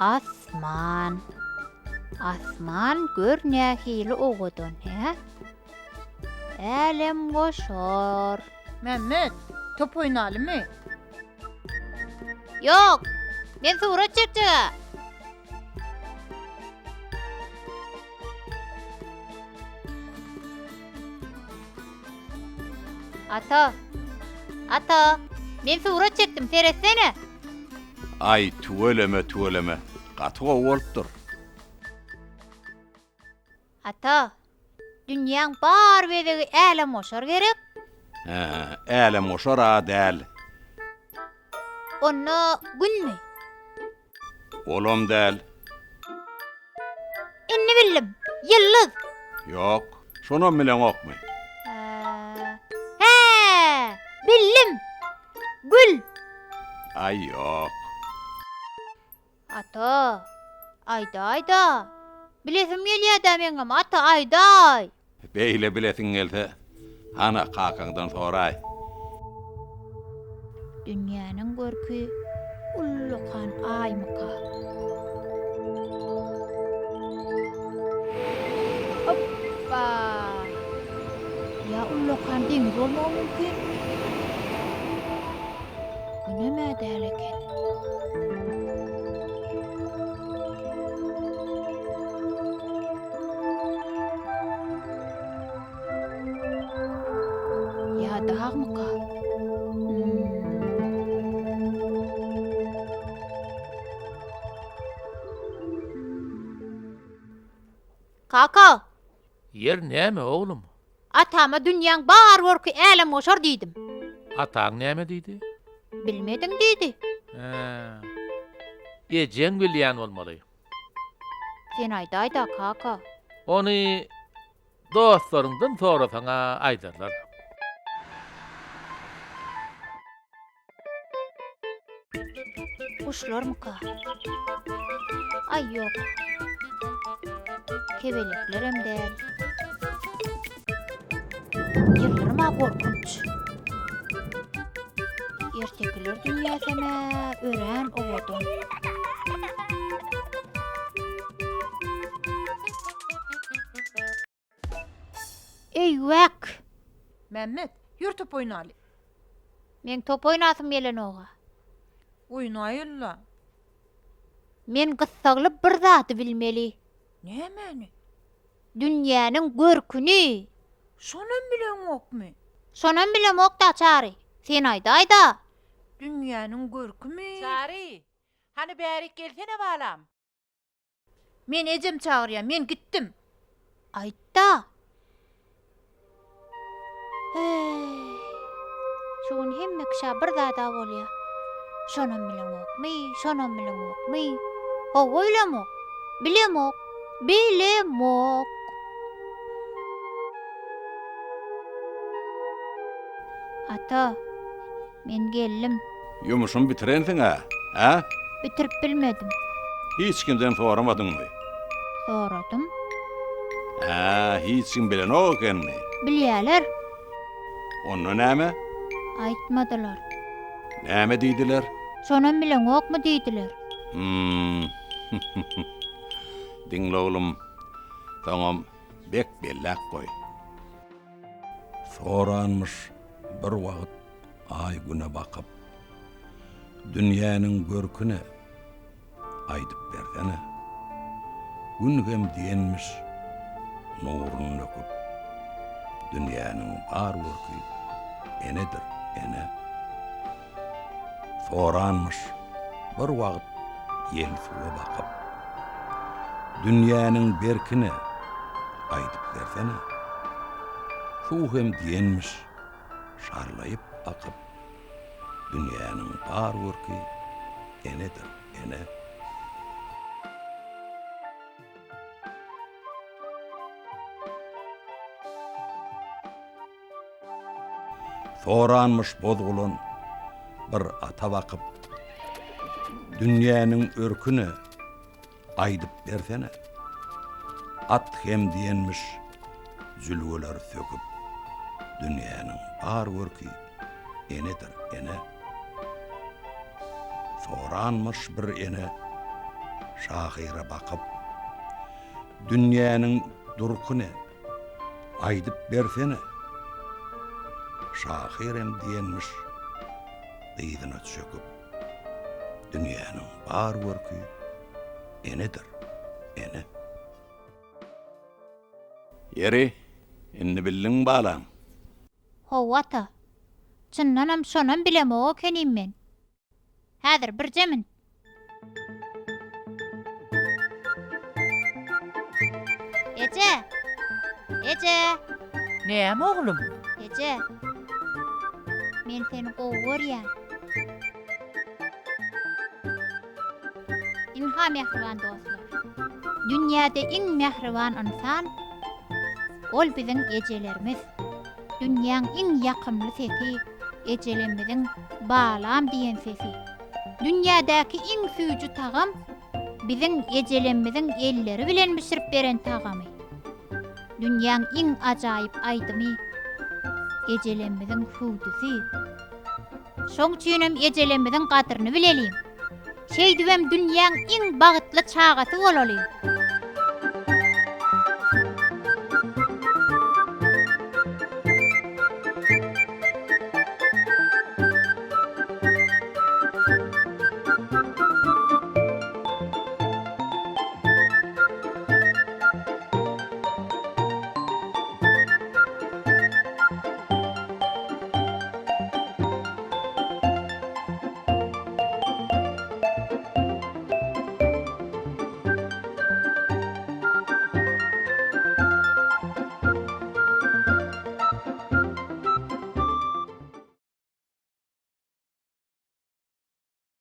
Asman. Asman gör nähili owadan, hä? Älemgoşar. Mämmet, top oýnalymy? Ýok, men surat çekjeg-ä. Ata! Ata! Men surat çekdim, seretsene! Aý, tüweleme, tüweleme. Gaty gowy bolupdyr. Ata, dünýäň bar bezegi älemgoşar gerek? Hä, älemgoşar-a däl. Onda Günmi? Olam däl. Indi bildim. Ýyldyz. Ýok. Şonam bileňokmy? Hä, bildim. Gül. Aý, ýok. Ata, aýdaý-da. Bilesim gelýä-dä meňem, ata, aýdaý. Beýle bilesiň gelse, hana kakaňdan soraý. Dünýäniň görki ullakan aýmyka? Hopba! Ýa ullakan deňiz bolmagy mümkin? Günem-ä däl eken. Ýa dagmyka? Hmm. Kaka! Ýer näme, oglum? Atama dünýäň bar görki älemgoşar diýdim. Ataň näme diýdi? Bilmediň diýdi. Hä. Ejeň bilýän bolmaly. Sen aýdaý-da, kaka. Ony dostlaryňdan sorasaň-a aýdarlar. Guşlarmyka? Aý ýok. Kebeleklerem däl. Ýyldyrym-a gorkunç. Ertekiler dünýäsem-ä örän owadan. Eýwäk! Mämmet, ýör top oýnaly. Meň top oýnasym gelenog-a. Oýnaýyl-la. Men gyssagly bir zady bilmeli. Nämäni? Dünýäniň görküni. Şonam bileňokmy? Şonam bilemok-da, Çary. Sen aýdaý-da. Dünýäniň görkümi? Çary, hany bärik gelsene balam. Meni ejem çagyrýar, men gitdim. Aýt-da. Heý, şu gün hemme kişä bir zad-a bolýar. Şonam bileňokmy, şonam bileňokmy? Hawa, bilemok. Bilemok. Bilemok. Ata, men geldim. Ýumuşymy bitirensiň-ä, hä? Bitirip bilmedim. Hiç kimden soramadyňmy? Soradym. Hä, hiç kim bilenok ekenmi? Bilýäler. Onda näme? Aýtmadylar. Näme diýdiler? Şonam bileňokmy diýdiler. Hum. Diňle oglum, soňam bek belläp goý. Soranmyş bir wagt Aý Güne bakyp, Dünýäniň görki ne, aýdyp bersene. Gün hem diýenmiş nuruny döküp, Dünýäniň bar görki enedir, ene. Soranmyş bir wagt ýel suwa bakyp, Dünýäniň berki ne, aýdyp bersene. Suw hem diýenmiş şarlaýyp akyp, Dünýäniň bar görki enedir, ene. Soranmyş bozgulan bir ata bakyp, Dünýäniň örküne aýdyp bersene. At hem diýenmiş jülgeler söküp, Dünýäniň bar görki enedir, ene. Soranmyş bir ene. Şahyra bakyp, Dünýäniň durky ne? Aýdyp bersene. Şahyr hem diýenmiş, dyzyna çöküp, Dünýäniň bar görki enedir, ene. Ýeri, indi bildiňmi balam? Hawa ata. Çyndanam şonam bilemok ekenim men. Häzir birje min. Eje! Eje! Näme oglum? Eje! Men seni gowy görýän. Ynha mähriban dostlar. Dünýäde iň mähriban ynsan ol biziň ejelerimiz. Dünýäň iň ýakymly sesi ejelemmiziň balam diýen sesi. Dünýädäki iň süýji tagam biziň ejelemmiziň elleri bilen bişirip beren tagamy. Dünýäň iň ajaýyp aýdymy ejelemmiziň hüwdüsi. Şoň üçinem ejelemmiziň gadryny bileliň. Şeýdibem dünýäň iň bagtly çagasy bolalyň.